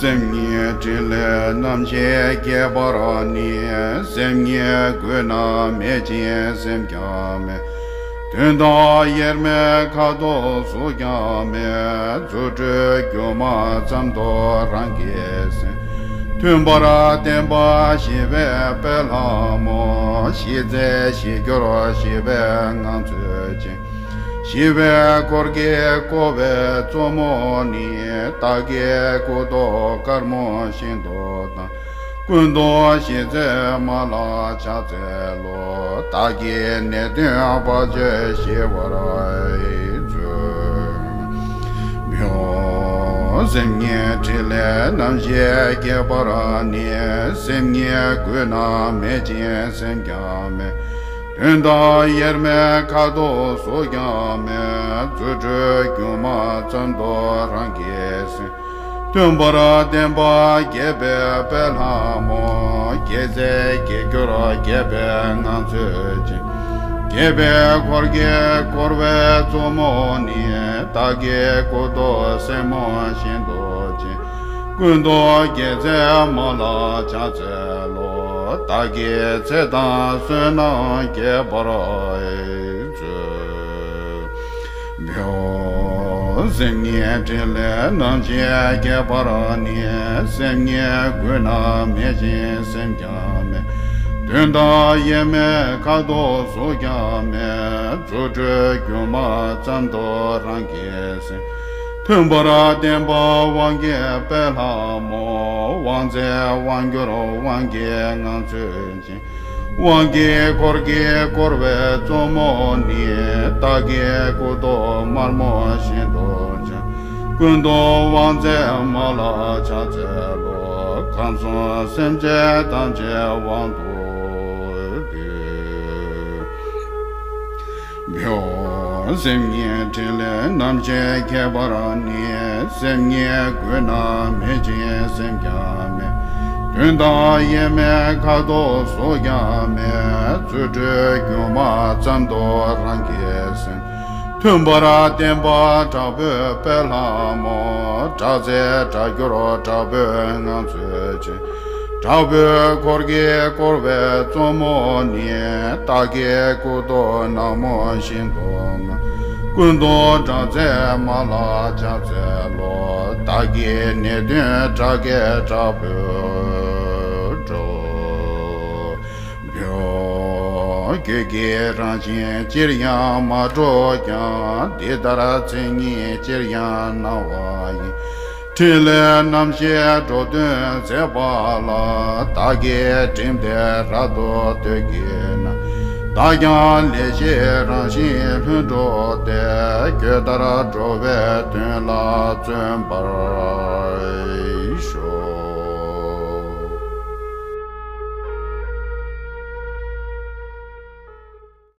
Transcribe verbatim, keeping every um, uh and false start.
སེམས་ཉིད་ཕྲིན་ལས་རྣམ་ཤེས་སྐྱེ་བར་ནི། སེམས་ཉིད་གུད་ན་མེད་ཅིང་སེམས་ཀྱང་མེད། དུས་དང་དབྱེར་མེད་ཁ་དོག་གཟུགས་ཀྱང་མེད། རྫུ་འཕྲུལ་སྒྱུ་མ་ཙམ་དུ་རང་གིས་ཟིན། མཐུན་པར་བརྟེན་པ་ཞི་བའི་དཔལ་ལྷ་མོ། ཞི་མཛད་ཞི་གྱུར་ཞི་བའི་ངང་ཚུལ་ཅན། ཞི་བའི་འཁོར་གྱིས་བསྐོར་བའི་གཙོ་མོ་ནི། བདག་གི་སྐུ་མདོག་དཀར་མོ་ཤིན་ཏུ་དྭངས། ཀུན་ཏུ་ཞི་མཛད་མ་ལ་ཕྱག་འཚལ་ལོ། བདག་གི་ནད་གདོན་བར་ཆད་ཞི་བར་མཛོད། སེམས་ཉིད་ཕྲིན་ལས་རྣམ་ཤེས་སྐྱེ་བར་ནི། སེམས་ཉིད་གུད་ན་མེད་ཅིང་སེམས་ཀྱང་མེད། དུས་དང་དབྱེར་མེད་ཁ་དོག་གཟུགས་ཀྱང་མེད། རྫུ་འཕྲུལ་སྒྱུ་མ་ཙམ་དུ་རང་གིས་ཟིན། མཐུན་པར་བརྟེན་པ་རྒྱས་པའི་དཔལ་ལྷ་མོ། རྒྱས་མཛད་རྒྱས་གྱུར་རྒྱས་པའི་ངང་ཚུལ་ཅན། རྒྱས་པའི་འཁོར་གྱིས་བསྐོར་བའི་གཙོ་མོ་ནི། བདག་གི་སྐུ་མདོག་སེར་མོ་ཤིན་ཏུ་ཅན། ཀུན་ཏུ་དགྱེས་མཛད་མ་ལ་ཕྱག་འཚལ་ལོ། བདག་གི་ཚེ་དང་བསོད་ནམས་རྒྱས་པར་མཛོད། སེམས་ཉིད་ཕྲིན་ལས་རྣམ་ཤེས་སྐྱེ་བར་ནི། སེམས་ཉིད་གུད་ན་མེད་ཅིང་སེམས་ཀྱང་མེད། དུས་དང་དབྱེར་མེད་ཁ་དོག་གཟུགས་ཀྱང་མེད། རྫུ་འཕྲུལ་སྒྱུ་མ་ཙམ་དུ་རང་གིས་ཟིན། མཐུན་པར་བརྟེན་པ་དབང་གི་དཔལ་ལྷ་མོ། དབང་མཛད་དབང་གྱུར་དབང་གི་ངང་ཚུལ་ཅན། དབང་གི་འཁོར་གྱིས་བསྐོར་བའི་གཙོ་མོ་ནི། བདག་གི་སྐུ་མདོག་དམར་མོ་ཤིན་ཏུ་འཇའ། ཀུན་ཏུ་དབང་མཛད་མ་ལ་ཕྱག་འཚལ་ལོ། གང་བྱུང་སེམས་ཅན་ཐམས་ཅད་དབང་དུ་སྡུད། སེམས་ཉིད་ཕྲིན་ལས་རྣམ་ཤེས་སྐྱེ་བར་ནི། སེམས་ཉིད་གུད་ན་མེད་ཅིང་སེམས་ཀྱང་མེད། དུས་དང་དབྱེར་མེད་ཁ་དོག་གཟུགས་ཀྱང་མེད། རྫུ་འཕྲུལ་སྒྱུ་མ་ཙམ་དུ་རང་གིས་ཟིན། མཐུན་པར་བརྟེན་པ་དྲག་པོའི་དཔལ་ལྷ་མོ། དྲག་རྩལ་དྲག་གྱུར་དྲག་པོའི་ངང་ཚུལ་ཅན། དྲག་པོའི་འཁོར་གྱིས་བསྐོར་བའི་གཙོ་མོ་ནི། བདག་གི་སྐུ་མདོག་ནག་མོ་ཤིན་ཏུ་དམར། ཀུན་ཏུ་དྲག་མཛད་མ་ལ་ཕྱག་འཚལ་ལོ། བདག་གི་ནད་གདོན་དགྲ་བགེགས་དྲག་པོས་སྒྲོལ། རྒྱུད་ཀྱི་རང་བཞིན་ཅིར་ཡང་མ་གྲུབ་ཀྱང་། འདི་ལྟར་མཚན་ཉིད་ཅིར་ཡང་སྣང་བ་ཡིས། ཕྲིན་ལས་རྣམ་ཤེས་འགྲོ་དོན་མཛད་པ་ལ། བདག་གིས་བསྒྲིམས་ཏེ་རབ་ཏུ་བསྟོད་བགྱིས་ན། བདག་ཀྱང་ལེགས་ཤིང་རང་བཞིན་ལྷུན་གྲུབ་སྟེ། དགོས་ལྟར་འགྲོ་བའི་དོན་ལ་བརྩོན་པར།